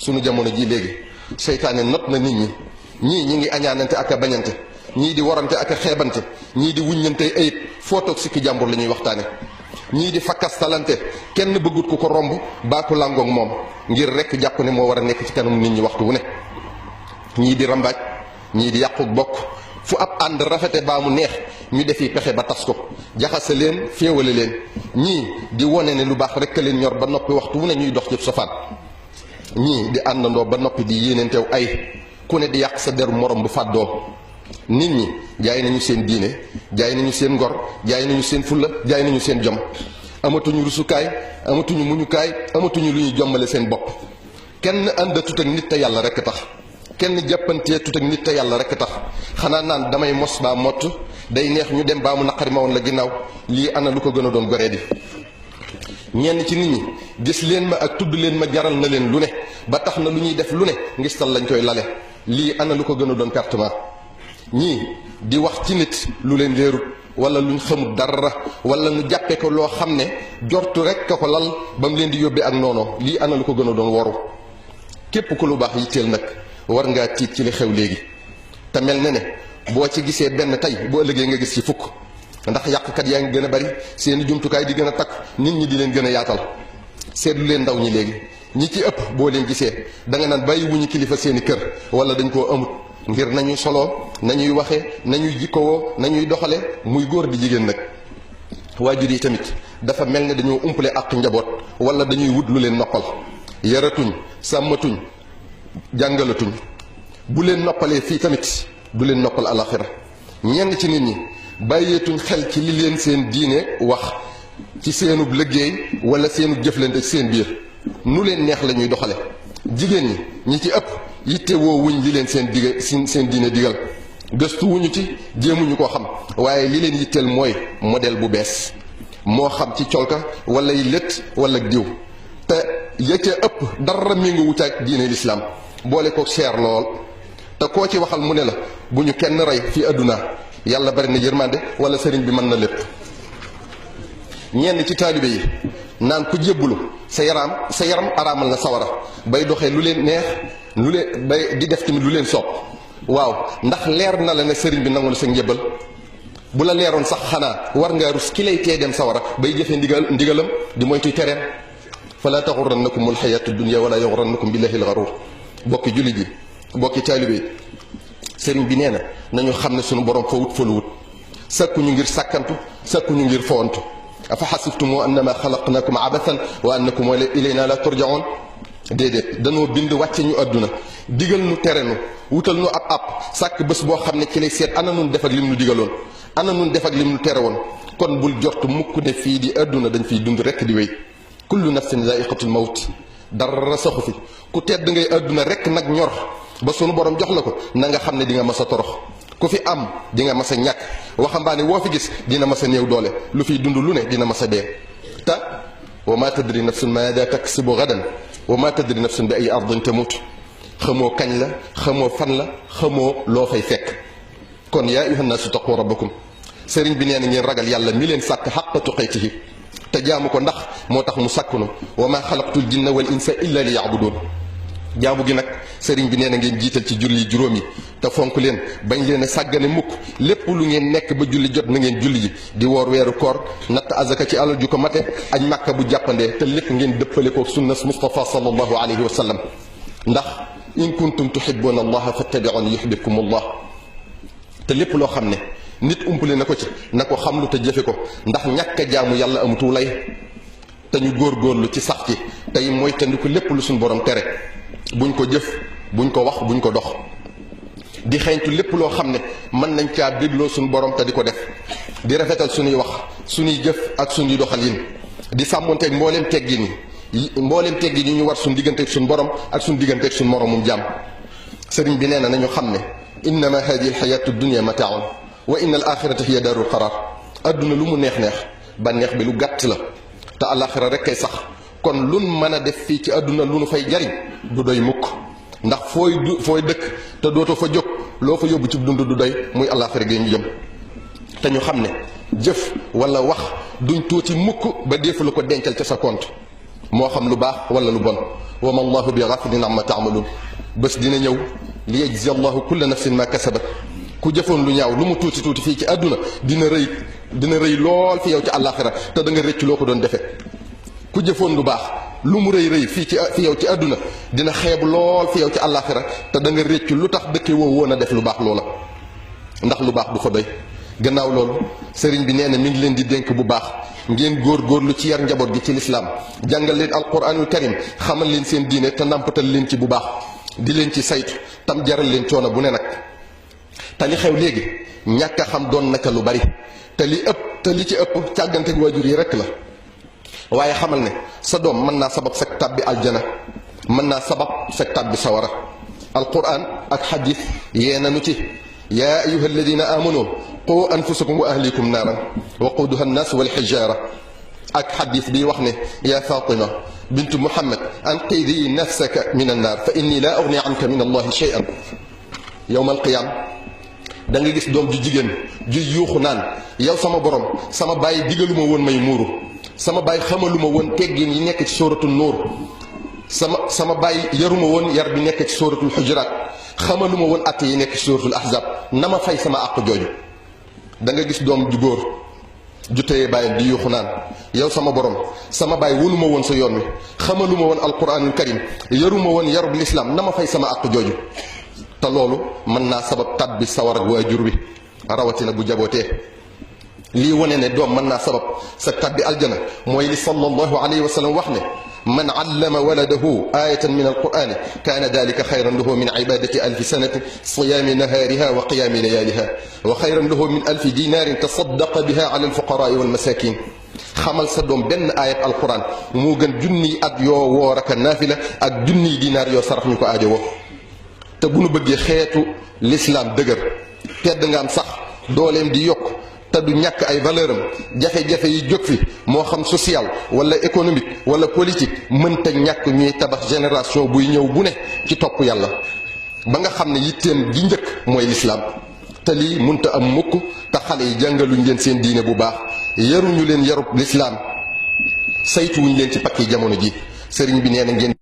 sunu jamono ji léegi seytaane not na nit ñi ñii ñi ngi añaanante ak a bañante ñii di warante ak a xeebante ñii di wuññante ayib foo toog sikki jàmbur la ñuy waxtaane ñii di fakkastalante kenn bëggut ku ko romb baa ko làngoog moom ngir rekk jàpp ne moo war a nekk ci kanam nit ñi waxtu wu ne ñii di rambaaj ñii di yàqu bokk fu ab ànd rafete baa mu neex ñu defi pexe ba tas ko jaxase leen féewale leen ñii di wone ne lu baax rekk leen ñor ba noppi waxtu wu ne ñuy dox ci safaan ñii di àndandoo ba noppi di yéeneentew ay ku ne di yàq sa deru morom bu fàddoo nit ñi jaay nañu seen diine jaay nañu seen ngor jaay nañu seen fulla jaay nañu seen jom amatuñu rusukaay amatuñu muñukaay amatuñu lu ñuy jommale seen bopp kenn àndatut ak nit te yàlla rekk tax kenn jàppantee tut ak nit te yàlla rekk tax xanaa naan damay mos baa mott day neex ñu dem baa mu naqari ma woon la ginnaaw lii ana lu ko gën a doon goree di ñenn ci nit ñi gis leen ma ak tudd leen ma jaral na leen lu ne ba tax na lu ñuy def lu ne ngistal lañ koy lale lii ana lu ko gën a doon pertement ñii di wax ci nit lu leen leerut wala luñ xamut dara wala ñu jàppe ko loo xam ne jortu rek ka ko lal ba mu leen di yóbbee ak noonu lii ana lu ko gën a doon waru képp ku lu baax yitteel nag war ngaa tiit ci li xew léegi te mel na ne boo ci gisee benn tey bu ëllëgee nga gis ci fukk ndax yàqkat yaa ngi gën a bari seeni jumtukaay di gën a takk nit ñi di leen gën a yaatal seetlu leen ndaw ñi léegi ñi ci ëpp boo leen gisee da nga naan bàyyi wuñu kilifa seeni kër wala dañ koo amut ngir nañuy soloo nañuy waxe nañuy jikkowoo nañuy doxale muy góor di jigéen nag waajur yi tamit dafa mel ne dañoo umpale ak njaboot wala dañuy wut lu leen noppal yaratuñ sàmmatuñ jàngalatuñ bu leen noppalee fii tamit du leen noppal alaxira ñenn ci nit ñi bàyyeetuñ xel ci li leen seen diine wax ci seenub liggéey wala seenub jëflante ci seen biir nu leen neex la ñuy doxale jigéen ñi ci ëpp yitte woo wuñ li leen seen diine digal gëstu wuñu ci jéemuñu koo xam waaye li leen yitteel mooy modèle bu bees moo xam ci colka wala yi lët wala diw te ya ca ëpp dara méngo wucc ak diine lislaam boole ko cher lool te koo ci waxal mu ne la bu ñu kenn rey fi àdduna yàlla bari na yërmande wala sëriñ bi mën na lépp ñenn ci taalibe yi naan ku jébbulu sa yaram araamal na sawara bay doxee lu leen neex lu leen bay di def tamit lu leen soob waaw ndax leer na la ne sëriñ bi nangu na sa njébbal bu la leeroon sax xanaa war ngaa rus ki lay tee dem sawara bay jëfee ndigalam di moytuy tereem fala taxurannakum alxayatu dunia wala yaxurannakum billahi alxaruur bokki julli ji bokki taalibe yi sëriñ bi nee na nañu xam ne sunu borom fa wut fa lu wut sakkuñu ngir sàkkantu sakkuñu ngir fowantu afa xasibtum annama xalaqnakum abathan wa annakum ilayna la turjaun déedéet danoo bind wàcce ñu àdduna digal nu tere nu wutal nu ab sàkk bés boo xam ne ci lay seet ana nun def ak lim nu digaloon ana nun def ak lim nu tere woon kon bul jort mukk ne fii di àdduna dañ fiy dund rekk di wéy kullu nafsin zaiqatul mawt dara saxu fi ku tedd ngay àdduna rekk nag ñor ba sunu borom jox la ko na nga xam ne di nga mas a torox ku fi am di nga mas a ñàkk waxambaane woo fi gis dina mas a néew doole lu fiy dund lu ne dina mas a dee te wa ma tadri nafsun maada taksibu gadan wa ma tadri nafsun bi ay ardin tamut xamoo kañ la xamoo fan la xamoo loo fay fekk kon yaa ayuha nnaasu taqu rabbakum sëriñ bi nee na ngeen ragal yàlla mi leen sàkk xaqa tuqaytihi te jaamu ko ndax moo tax mu sàkkunu wa ma xalaqtul jinna wal insa illa li yaabuduun jaamu gi nag sëriñ bi nee na ngeen jiital ci julli juróom yi te fonk leen bañ leen a sàggane mukk lépp lu ngeen nekk ba julli jot na ngeen julli ji di woor weeru koor natt azaka ci alal ju ko mate añ màkka bu jàppandee te lépp ngeen dëppale ko sunnas Mustafa sallallahu alayhi wa sallam ndax in kuntum tuhibbuna allaha fattabi'uni yuhibbukum allah te lépp loo xam ne nit umpale na ko ci na ko xamlu te jëfe ko ndax ñàkk a jaamu yàlla amutu lay te ñu góorgóorlu ci sax ci tey mooy tandiku lépp lu suñu borom tere buñ ko jëf buñ ko wax buñ ko dox di xeeñtu lépp loo xam ne mën nañ caa bégloo suñu borom te di ko def di rafetal suñuy wax suñuy jëf ak suñuy doxalin di sàmmonteeg mbooleem teggin yi ñu war suñu digganteeg suñu borom ak suñu digganteeg suñu moromum jàmm sëriñ bi nee na nañu xam ne innama hadihi alxayatu dunia mataaun wa inna al axirata hiya daarul qaraar adduna lu mu neex-neex ba neex bi lu gàtt la te alaxira rek kay sax kon lun mën a def fii ci àdduna lu nu fay jariñ du doy mukk ndax fooy dëkk te dootoo fa jóg loo fa yóbbu ci dund du doy muy àllaaxira gi ñu jëm te ñu xam ne jëf wala wax duñ tuuti mukk ba defu la ko dencal ca sa compte moo xam lu baax wala lu bon wa ma allahu bi ghafilin amma ta'malun bés dina ñëw li yajzi allahu kulla nafsin ma kasabat ku jëfoon lu ñaaw lu mu tuuti tuuti fii ci àdduna dina rëy lool fi yow ci àllaaxira te da nga rëcc loo ko doon defee ku jëfoon lu baax lu mu rëy fi yow ci àdduna dina xeebu lool fi yow ci àllaaxira te da nga rëcc lu tax dëkke woo woon a def lu baax loola ndax lu baax du ko doy. gannaaw loolu sëriñ bi nee na mi ngi leen di dénk bu baax ngeen góorgóorlu ci yar njaboot gi ci lislaam jàngal leen alquranul karim xamal leen seen diine te nàmpatal leen ci bu baax di leen ci saytu tam jaral leen coono bu ne nag. te li xew léegi ñàkk a xam doon naka lu bari te li ci ëpp càggante waajur yi rekk la waaye xamal ne sa doom mën naa sabab sa tàbbi aljana mën naa sabab sa tàbbi sawara alquran ak xadis yee nanu ci yaa ayuha alladina amanu qu anfusakum wa ahlikum naaran waquduha annaas walxijaara ak xadis bi wax ne yaa fatima bintu muhammad anqidi nafsaka min annaar fa inni laa ugni anka min allahi shay'an yowma alqiyaam da nga gis doom ju jigéen ju yuuxu naan yow sama borom sama bàyyi digaluma woon may muuru sama bàyyi xamaluma woon teggin yi nekk ci sóoratul nuur sama bàyyi yaruma woon yar bi nekk ci sóoratul xujuraat xamaluma woon att yi nekk ci sóoratul ahzab na ma fay sama àq jooju. da nga gis doom ju góor ju téye bàyyam di yuuxu naan yow sama borom sama bàyyi wonuma woon sa yoon wi xamaluma woon alquranul karim yaruma woon yarub lislaam na ma fay sama àq jooju. te loolu mën naa sabab tàbbi sawar ak waajur wi rawatina bu jabootee lii wane ne doom mën naa sabab sa tàbbi aljana mooy li sallallahu alayhi wa sallam wax ne man allama waladahu ayatan min alqurani kaana dalika xayran lahu min ibadati alfi sanati siyaami nahaariha wa qiyaami layaaliha wa xayran lahu min alfi dinaarin tasaddaqa biha ala alfuqaraai walmasakin xamal sa doom benn ayat alquran moo gën junniy at yoo woor ak naafila ak junniy dinaar yoo sarax ñu ko aajo woo te bu nu bëggee xeetu lislaam dëgër tedd nga am sax dooleem di yokk te du ñàkk ay valeur am jafe-jafe yi jóg fi moo xam social wala économique wala politique mënta ñàkk ñuy tabax génération buy ñëw bu ne ci topp yàlla ba nga xam ne yitteem gi njëkk mooy lislaam te lii mënta am mukk te xale yi jàngaluñ leen seen diine bu baax yaruñu leen yarub lislaam saytuwuñ leen ci pakki jamono ji sëriñ bi nee na ngeen